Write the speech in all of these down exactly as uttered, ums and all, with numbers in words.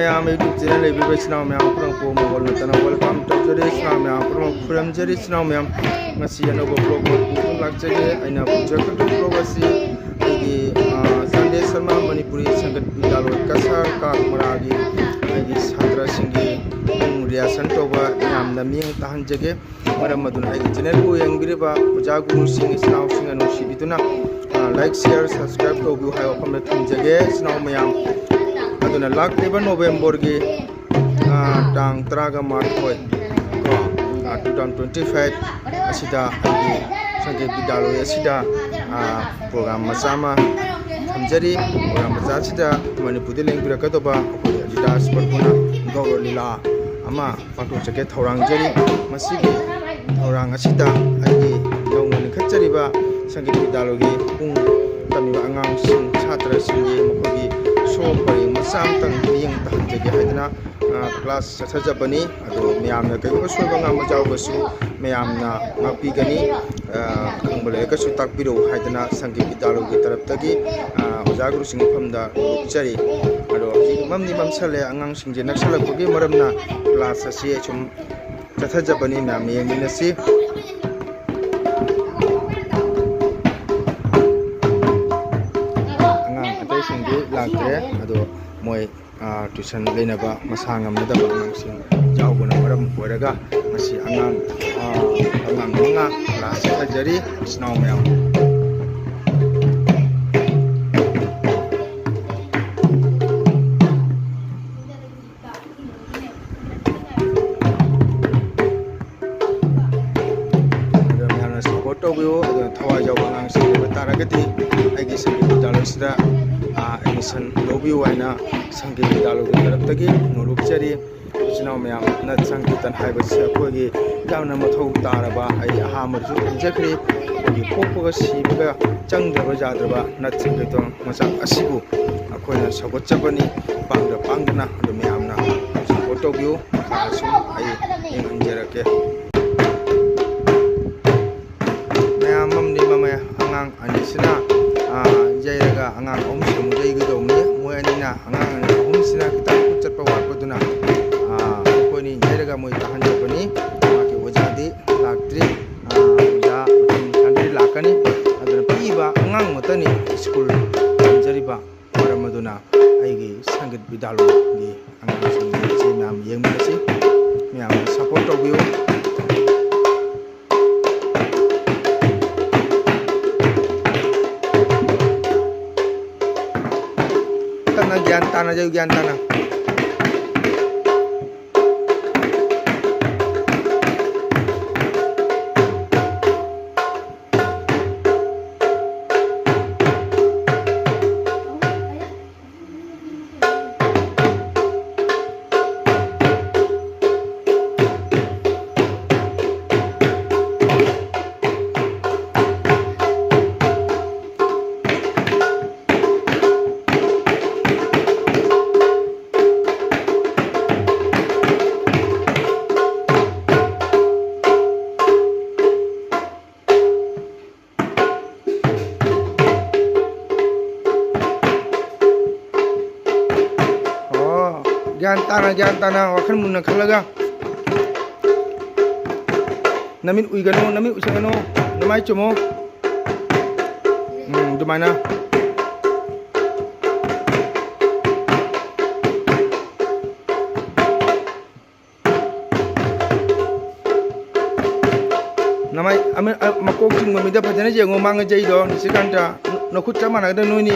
ꯃꯌꯥꯝ YouTube channel ꯂꯩꯕꯤꯕ ꯏꯆꯤꯟ ꯏꯅꯥꯎ ꯃꯌꯥꯝ ꯄꯨꯝꯅꯃꯛꯄꯨ ꯃꯣꯕꯥꯏꯜ ꯅꯠꯇꯅ welcome ꯇꯧꯖꯔꯤ꯫ ꯏꯆꯤꯟ ꯏꯅꯥꯎ ꯃꯌꯥꯝ ꯄꯨꯝꯅꯃꯛ ꯈꯨꯔꯨꯝꯖꯔꯤ꯫ ꯏꯆꯤꯟ ꯏꯅꯥꯎ ꯃꯌꯥꯝ, ꯉꯁꯤ ꯑꯅꯧꯕ vlog ꯑꯃ ꯄꯨꯗꯨꯅ ꯂꯥꯛꯆꯒꯦ꯫ ꯑꯩꯅ ꯄꯨꯖꯔꯛꯀꯗꯕ vlog ꯑꯁꯤ ꯑꯩꯒꯤ, ꯑ, ꯆꯥꯟꯗꯦꯜ ꯁꯔꯃ ꯃꯅꯤꯄꯨꯔꯤ ꯁꯪꯒꯤꯠ ꯕꯤꯗ꯭ꯌꯥꯂꯣꯏ ꯀꯁꯥꯔ ꯀꯥꯛꯃꯔꯥꯒꯤ ꯑꯩꯒꯤ ꯁꯥꯇ꯭ꯔꯁꯤꯡꯒꯤ ꯄꯨꯡ rehearsal ꯇꯧꯕ ꯃꯌꯥꯝꯅ ꯃꯤꯠꯌꯦꯡ ꯇꯥꯍꯟꯖꯒꯦ꯫ ꯃꯔꯝ ꯑꯗꯨꯅ ꯑꯩꯒꯤ channel ꯕꯨ ꯌꯦꯡꯕꯤꯔꯤꯕ ꯑꯣꯖꯥ ꯒꯨꯔꯨꯁꯤꯡ, ꯏꯆꯤꯟ ꯏꯅꯥꯎꯁꯤꯡꯅ ꯅꯨꯡꯁꯤꯕꯤꯗꯨꯅ, ꯑ, like, share, subscribe ꯇꯧꯕꯤꯌꯨ ꯍꯥꯏꯕ ꯋꯥꯐꯝꯗ ꯊꯝꯖꯒꯦ꯫ ꯏꯆꯤꯟ ꯏꯅꯥꯎ ꯃꯌꯥꯝ ꯑꯗꯨꯅ ꯂꯥꯛꯂꯤꯕ November ꯒꯤ, ꯑ, ꯇꯥꯡ ꯇꯔꯥꯒ ꯃꯥꯊꯣꯏ ꯀꯣ, ꯑ, two thousand twenty five ꯑꯁꯤꯗ ꯑꯩꯒꯤ ꯁꯪꯒꯤꯠ ꯕꯤꯗ꯭ꯌꯥꯂꯣꯏ ꯑꯁꯤꯗ, ꯑ, program ꯃꯆꯥ ꯑꯃ ꯊꯝꯖꯔꯤ꯫ Program ꯃꯆꯥ ꯑꯁꯤꯗ ꯃꯅꯤꯄꯨꯔꯗ ꯂꯦꯡꯕꯤꯔꯛꯀꯗꯧꯕ ꯑꯩꯈꯣꯏ ꯑꯗꯤꯗꯥꯁ ꯄ꯭ꯔꯚꯨꯅ ꯒꯧꯔ ꯂꯤꯂꯥ ꯑꯃ ꯄꯥꯡꯊꯣꯛꯆꯒꯦ ꯊꯧꯔꯥꯡꯖꯔꯤ꯫ ꯃꯁꯤꯒꯤ ꯊꯧꯔꯥꯡ ꯑꯁꯤꯗ ꯑꯩꯒꯤ ꯅꯧꯅ ꯂꯤꯡꯈꯠꯆꯔꯤꯕ ꯁꯪꯒꯤꯠ ꯕꯤꯗ꯭ꯌꯥꯂꯣꯏꯒꯤ ꯄꯨꯡ ꯇꯝꯃꯤꯕ ꯑꯉꯥꯡꯁꯤꯡ, ꯁꯥꯇ꯭ꯔꯁꯤꯡꯒꯤ ꯃꯈꯣꯏꯒꯤ ꯁꯣ ꯄꯔꯦꯡ ꯃꯆꯥ ꯑꯃꯇꯪ ꯃꯤꯠꯌꯦꯡ ꯇꯥꯍꯟꯖꯒꯦ ꯍꯥꯏꯗꯅ, ꯑ, class ꯆꯠꯊꯖꯕꯅꯤ꯫ ꯑꯗꯣ ꯃꯌꯥꯝꯅ ꯀꯔꯤꯒꯨꯝꯕ ꯁꯣꯏꯕ ꯉꯥꯝꯕ ꯌꯥꯎꯔꯒꯁꯨ ꯃꯌꯥꯝꯅ ꯉꯥꯛꯄꯤꯒꯅꯤ꯫ ꯑ, ꯈꯪꯕ ꯂꯩꯔꯒꯁꯨ ꯇꯥꯛꯄꯤꯔꯛꯎ ꯍꯥꯏꯗꯅ ꯁꯪꯒꯤꯠ ꯕꯤꯗ꯭ꯌꯥꯂꯣꯏꯒꯤ ꯇꯔꯞꯇꯒꯤ, ꯑ, ꯑꯣꯖꯥ ꯒꯨꯔꯨꯁꯤꯡꯒꯤ ꯃꯐꯝꯗ ꯐꯣꯡꯗꯣꯛꯆꯔꯤ꯫ ꯑꯗꯣ ꯍꯧꯖꯤꯛ ꯃꯝꯗꯤ ꯃꯝꯁꯜꯂꯦ, ꯑꯉꯥꯡꯁꯤꯡꯁꯦ ꯅꯛꯁꯜꯂꯛꯄꯒꯤ ꯃꯔꯝꯅ class ꯑꯁꯤ ꯁꯨꯝ ꯆꯠꯊꯖꯕꯅꯤ꯫ ꯃꯌꯥꯝ ꯌꯦꯡꯃꯤꯟꯅꯁꯤ꯫ ꯑꯉꯥꯡ ꯑꯇꯩꯁꯤꯡꯗꯤ ꯂꯥꯛꯇ꯭ꯔꯦ, ꯑꯗꯣ ꯃꯣꯏ, ꯑ, tuition ꯂꯩꯅꯕ ꯃꯁꯥ ꯉꯝꯅꯗꯕ ꯑꯉꯥꯡꯁꯤꯡ ꯌꯥꯎꯕꯅ ꯃꯔꯝ ꯑꯣꯏꯔꯒ ꯉꯁꯤ ꯑꯉꯥꯡ, ꯑ, ꯑꯉꯥꯡ ꯃꯉꯥ class ꯆꯠꯊꯖꯔꯤ꯫ ꯏꯆꯤꯟ ꯏꯅꯥꯎ ꯃꯌꯥꯝ꯫ ꯑꯗꯣ ꯃꯌꯥꯝꯅ support ꯇꯧꯕꯤꯌꯨ꯫ ꯑꯗꯨꯅ ꯊꯋꯥꯏ ꯌꯥꯎꯕ ꯑꯉꯥꯡꯁꯤꯡ ꯑꯣꯏꯕ ꯇꯥꯔꯒꯗꯤ ꯑꯩꯒꯤ ꯁꯪꯒꯤꯠ ꯕꯤꯗ꯭ꯌꯥꯂꯣꯏꯁꯤꯗ, ꯑ, admission ꯂꯧꯕꯤꯌꯨ ꯍꯥꯏꯅ ꯁꯪꯒꯤꯠ ꯕꯤꯗ꯭ꯌꯥꯂꯣꯏꯒꯤ ꯇꯔꯞꯇꯒꯤ ꯅꯣꯂꯨꯛꯆꯔꯤ꯫ ꯏꯆꯤꯟ ꯏꯅꯥꯎ ꯃꯌꯥꯝ, ꯅꯠ ꯁꯪꯀꯤꯔꯇꯟ ꯍꯥꯏꯕꯁꯤ ꯑꯩꯈꯣꯏꯒꯤ ꯌꯥꯝꯅ ꯃꯊꯧ ꯇꯥꯔꯕ, ꯑꯩ ꯑꯍꯥꯟꯕꯗꯁꯨ ꯄꯟꯖꯈ꯭ꯔꯦ, ꯑꯩꯈꯣꯏꯒꯤ ꯄꯣꯛꯄꯒ ꯁꯤꯕꯒ ꯆꯪꯗ꯭ꯔꯕ ꯌꯥꯗ꯭ꯔꯕ ꯅꯠ ꯁꯪꯀꯤꯔꯇꯟ ꯃꯆꯥꯛ ꯑꯁꯤꯕꯨ ꯑꯩꯈꯣꯏꯅ ꯁꯧꯒꯠꯆꯕꯅꯤ꯫ ꯄꯥꯡꯗ ꯄꯥꯡꯗꯅ ꯑꯗꯨ ꯃꯌꯥꯝꯅ support ꯇꯧꯕꯤꯌꯨ꯫ ꯃꯈꯥꯁꯨ ꯑꯩ ꯌꯦꯡꯍꯟꯖꯔꯛꯀꯦ꯫ ꯃꯌꯥꯝ ꯑꯃꯗꯤ ꯃꯃꯩ ꯑꯉꯥꯡ ꯑꯅꯤꯁꯤꯅ, ꯑꯥ, ꯌꯩꯔꯒ ꯑꯉꯥꯡ ꯑꯍꯨꯝꯁꯤꯅ ꯑꯃꯨꯛ ꯌꯩꯒꯗꯧꯕꯅꯤ꯫ ꯃꯣꯏ ꯑꯅꯤꯅ, ꯑꯉꯥꯡ ꯑꯅꯤ ꯑꯍꯨꯝꯁꯤꯅ ꯈꯤꯇꯪ ꯈꯨꯠ ꯆꯠꯄ ꯉꯥꯛꯇꯅꯤ ꯁ꯭ꯀꯨꯜ ꯇꯝꯖꯔꯤꯕ꯫ ꯃꯔꯝ ꯑꯗꯨꯅ ꯑꯩꯒꯤ ꯁꯪꯒꯤꯠ ꯕꯤꯗ꯭ꯌꯥꯂꯣꯏꯒꯤ ꯑꯉꯥꯡꯁꯤꯡ ꯏꯆꯦ ꯃꯌꯥꯝ ꯌꯦꯡꯃꯤꯟꯅꯁꯤ, ꯃꯌꯥꯝꯅ ꯁꯄꯣꯔꯠ ꯇꯧꯕꯤꯌꯨ꯫ ꯇꯞꯅ ꯒ꯭ꯌꯥꯟ ꯇꯥꯅ ꯌꯩꯌꯨ, ꯒ꯭ꯌꯥꯟ ꯇꯥꯅ꯫ ꯑꯣ, ꯒ꯭ꯌꯥꯟ ꯇꯥꯅ, ꯒ꯭ꯌꯥꯟ ꯇꯥꯅ, ꯋꯥꯈꯜ ꯃꯨꯟꯅ ꯈꯜꯂꯒ꯫ ꯅꯃꯤꯠ ꯎꯏꯒꯅꯨ, ꯅꯃꯤꯠ ꯎꯏꯁꯟꯒꯅꯨ, ꯅꯃꯥꯏ ꯆꯨꯝꯃꯣ꯫ ꯎꯝ, ꯑꯗꯨꯃꯥꯏꯅ꯫ ꯅꯃꯥꯏ ꯑꯃ-, ꯑ-, ꯃꯀꯣꯛ ꯆꯤꯡꯕ ꯃꯤꯗ ꯐꯖꯅ ꯌꯦꯡꯉꯣ, ꯃꯥꯡꯉ ꯖꯩꯗꯣ, ꯅꯤꯁꯤꯀꯥꯟꯇ, ꯅ-, ꯅꯈꯨꯠ ꯆꯞ ꯃꯥꯟꯅꯒꯗꯕ ꯅꯣꯏꯅꯤ꯫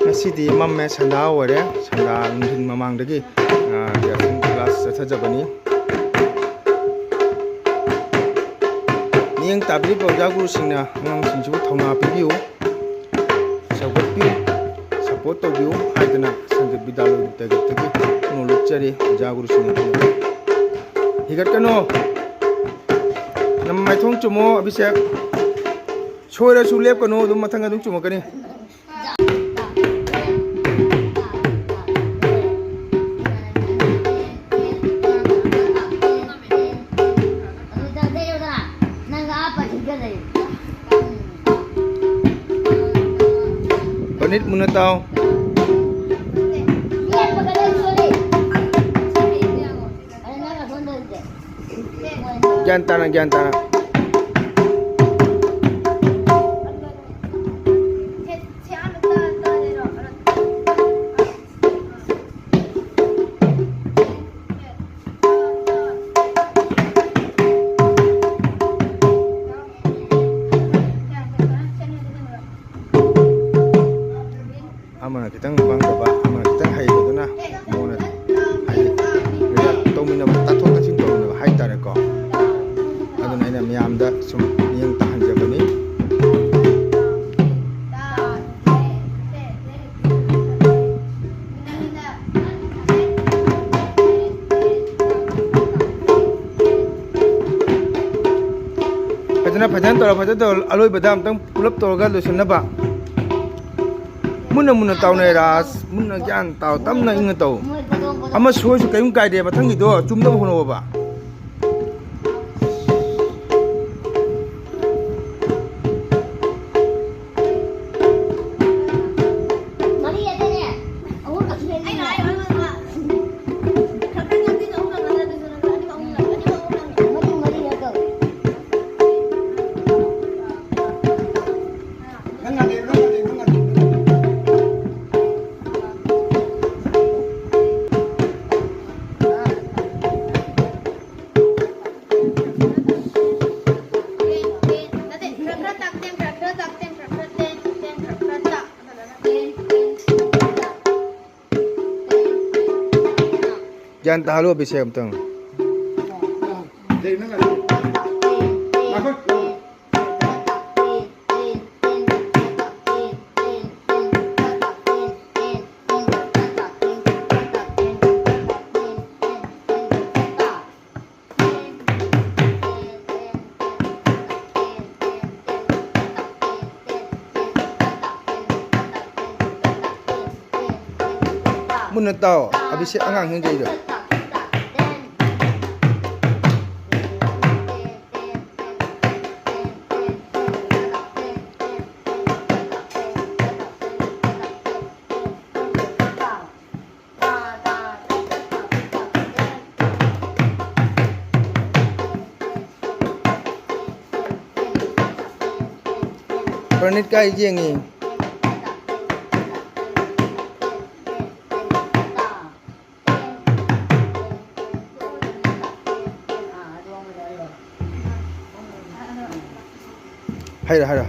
ꯉꯁꯤꯗꯤ ꯃꯝꯃꯦ, ꯁꯟꯗꯥ ꯑꯣꯏꯔꯦ꯫ ꯁꯟꯗꯥ ꯅꯨꯡꯊꯤꯜ ꯃꯃꯥꯡꯗꯒꯤ, ꯑ, rehearsal class ꯆꯠꯊꯖꯕꯅꯤ꯫ ꯃꯤꯠꯌꯦꯡ ꯇꯥꯕꯤꯔꯤꯕ ꯑꯣꯖꯥ ꯒꯨꯔꯨꯁꯤꯡꯅ ꯑꯉꯥꯡꯁꯤꯡꯁꯤꯕꯨ ꯊꯧꯅꯥ ꯄꯤꯕꯤꯌꯨ, ꯁꯧꯒꯠꯄꯤꯌꯨ, support ꯇꯧꯕꯤꯌꯨ ꯍꯥꯏꯗꯅ ꯁꯪꯒꯤꯠ ꯕꯤꯗ꯭ꯌꯥꯂꯣꯏꯒꯤ ꯇꯔꯒꯦꯠꯇꯒꯤ ꯅꯣꯂꯨꯛꯆꯔꯤ ꯑꯣꯖꯥ ꯒꯨꯔꯨꯁꯤꯡ ꯑꯗꯨ꯫ ꯍꯤꯒꯠꯀꯅꯨ꯫ ꯅꯃꯥꯏꯊꯣꯡ ꯆꯨꯝꯃꯣ, ꯑꯚꯤꯁꯦꯛ꯫ ꯁꯣꯏꯔꯁꯨ ꯂꯦꯞꯀꯅꯨ, ꯑꯗꯨꯝ ꯃꯊꯪ ꯑꯗꯨꯝ ꯆꯨꯝꯃꯛꯀꯅꯤ꯫ ꯃꯤꯅꯤꯠ ꯃꯨꯟꯅ ꯇꯥꯎ꯫ ꯒ꯭ꯌꯥꯟ ꯇꯥꯅ, ꯒ꯭ꯌꯥꯟ ꯇꯥꯅ꯫ ꯑꯃꯅ ꯈꯤꯇꯪ ꯄꯪꯗꯕ, ꯑꯃꯅ ꯈꯤꯇꯪ ꯍꯩꯕꯗꯨꯅ ꯃꯉꯣꯟꯗ ꯍꯥꯏꯗꯤ ꯇꯧꯃꯤꯟꯅꯕ, ꯇꯥꯊꯣꯛ ꯇꯥꯁꯤꯟ ꯇꯧꯃꯤꯟꯅꯕ ꯍꯥꯏꯇꯥꯔꯦꯀꯣ꯫ ꯑꯗꯨꯅ ꯑꯩꯅ ꯃꯌꯥꯝꯗ ꯁꯨꯝ ꯃꯤꯠꯌꯦꯡ ꯇꯥꯍꯟꯖꯕꯅꯤ꯫ ꯐꯖꯅ, ꯐꯖꯅ ꯇꯧꯔꯣ, ꯐꯖꯅ ꯇꯧꯔꯣ꯫ ꯑꯂꯣꯏꯕꯗ ꯑꯝꯇꯪ ꯄꯨꯂꯞ ꯇꯧꯔꯒ ꯂꯣꯏꯁꯤꯟꯅꯕ꯫ ꯃꯨꯟꯅ ꯃꯨꯟꯅ ꯇꯥꯎꯅꯦ ꯔꯥꯖ, ꯃꯨꯟꯅ ꯒ꯭ꯌꯥꯟ ꯇꯥꯎ, ꯇꯞꯅ ꯏꯪꯅ ꯇꯧ꯫ ꯑꯃ ꯁꯣꯏꯁꯨ ꯀꯔꯤꯝ ꯀꯥꯏꯗꯦ, ꯃꯊꯪꯒꯤꯗꯣ ꯆꯨꯝꯅꯕ ꯍꯣꯠꯅꯧꯕ꯫ ꯒ꯭ꯌꯥꯟ ꯇꯥꯍꯜꯂꯨ ꯑꯕꯤꯁꯦꯛ ꯑꯝꯇꯪ꯫ ꯃꯨꯟꯅ ꯇꯥꯎ, ꯑꯕꯤꯁꯦꯛ ꯑꯉꯥꯡꯁꯤꯡ ꯇꯧꯔꯤꯗꯣ꯫ ꯄ꯭ꯔꯅꯤꯠ ꯀꯥꯏ ꯌꯦꯡꯉꯤ? ꯍꯥꯏꯔꯣ, ꯍꯥꯏꯔꯣ꯫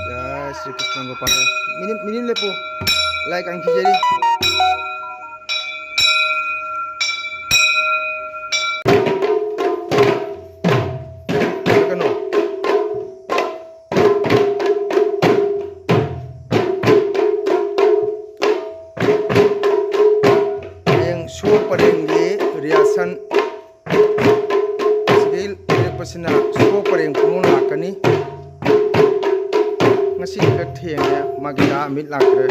ꯖꯥꯏ ꯁ꯭ꯔꯤ ꯀ꯭ꯔꯤꯁꯅ ꯒꯣꯄꯥꯜ꯫ ꯃꯤꯅꯤꯠ, ꯃꯤꯅꯤꯠ ꯂꯦꯞꯄꯨ꯫ ꯂꯥꯏ ꯀꯥꯡꯈꯤꯖꯔꯤ꯫ ꯀꯩꯅꯣ? ꯍꯌꯦꯡ ꯁꯣ ꯄꯔꯦꯡꯒꯤ ꯔꯤꯍꯥꯔꯁꯦꯜ ꯁꯤꯗꯩ ꯂꯦꯞꯄꯁꯤꯅ ꯁꯣ ꯄꯔꯦꯡ ꯄꯨꯡ ꯂꯥꯛꯀꯅꯤ꯫ ꯉꯁꯤꯗꯤ ꯈꯔ ꯊꯦꯡꯉꯦ, ꯃꯥꯒꯤ ꯗꯥ ꯑꯃꯤꯠ ꯂꯥꯛꯈ꯭ꯔꯦ꯫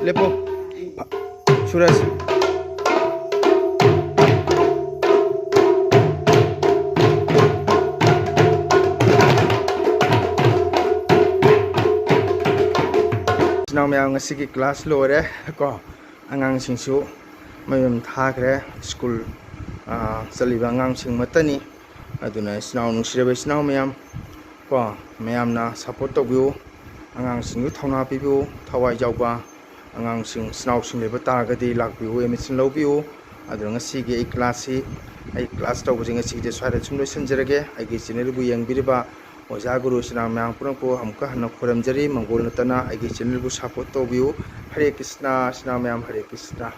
ꯂꯦꯞꯄꯣ꯫ ꯐ-, ꯁꯨꯔꯖ꯫ ꯏꯆꯤꯟ ꯏꯅꯥꯎ ꯃꯌꯥꯝ, ꯉꯁꯤꯒꯤ class ꯂꯣꯏꯔꯦ ꯀꯣ꯫ ꯑꯉꯥꯡꯁꯤꯡꯁꯨ ꯃꯌꯨꯝ ꯊꯥꯈ꯭ꯔꯦ꯫ School, ꯑꯥ, ꯆꯠꯂꯤꯕ ꯑꯉꯥꯡꯁꯤꯡ ꯃꯠꯇꯅꯤ꯫ ꯑꯗꯨꯅ ꯏꯆꯤꯟ ꯏꯅꯥꯎ, ꯅꯨꯡꯁꯤꯔꯕ ꯏꯆꯤꯟ ꯏꯅꯥꯎ ꯃꯌꯥꯝ ꯀꯣ, ꯃꯌꯥꯝꯅ support ꯇꯧꯕꯤꯌꯨ꯫ ꯑꯉꯥꯡꯁꯤꯡꯗꯨ ꯊꯧꯅꯥ ꯄꯤꯕꯤꯌꯨ꯫ ꯊꯋꯥꯏ ꯌꯥꯎꯕ ꯑꯉꯥꯡꯁꯤꯡ, ꯏꯆꯤꯟ ꯏꯅꯥꯎꯁꯤꯡ ꯂꯩꯕ ꯇꯥꯔꯒꯗꯤ ꯂꯥꯛꯄꯤꯌꯨ, admission ꯂꯧꯕꯤꯌꯨ꯫ ꯑꯗꯨꯅ ꯉꯁꯤꯒꯤ ꯑꯩ class ꯁꯤ, ꯑꯩ class ꯇꯧꯕꯁꯦ ꯉꯁꯤꯒꯤꯗꯤ ꯁ꯭ꯋꯥꯏꯗ ꯁꯨꯝ ꯂꯣꯏꯁꯤꯟꯖꯔꯒꯦ꯫ ꯑꯩꯒꯤ channel ꯕꯨ ꯌꯦꯡꯕꯤꯔꯤꯕ ꯑꯣꯖꯥ ꯒꯨꯔꯨ ꯏꯆꯤꯟ ꯏꯅꯥꯎ ꯃꯌꯥꯝ ꯄꯨꯝꯅꯃꯛꯄꯨ ꯑꯃꯨꯛꯀ ꯍꯟꯅ ꯈꯨꯔꯨꯝꯖꯔꯤ꯫ ꯃꯪꯒꯣꯜ ꯅꯠꯇꯅ ꯑꯩꯒꯤ channel ꯕꯨ support ꯇꯧꯕꯤꯌꯨ꯫ ꯍꯔꯦ ꯀ꯭ꯔꯤꯁꯅ, ꯏꯆꯤꯟ ꯏꯅꯥꯎ ꯃꯌꯥꯝ, ꯍꯔꯦ ꯀ꯭ꯔꯤꯁꯅ꯫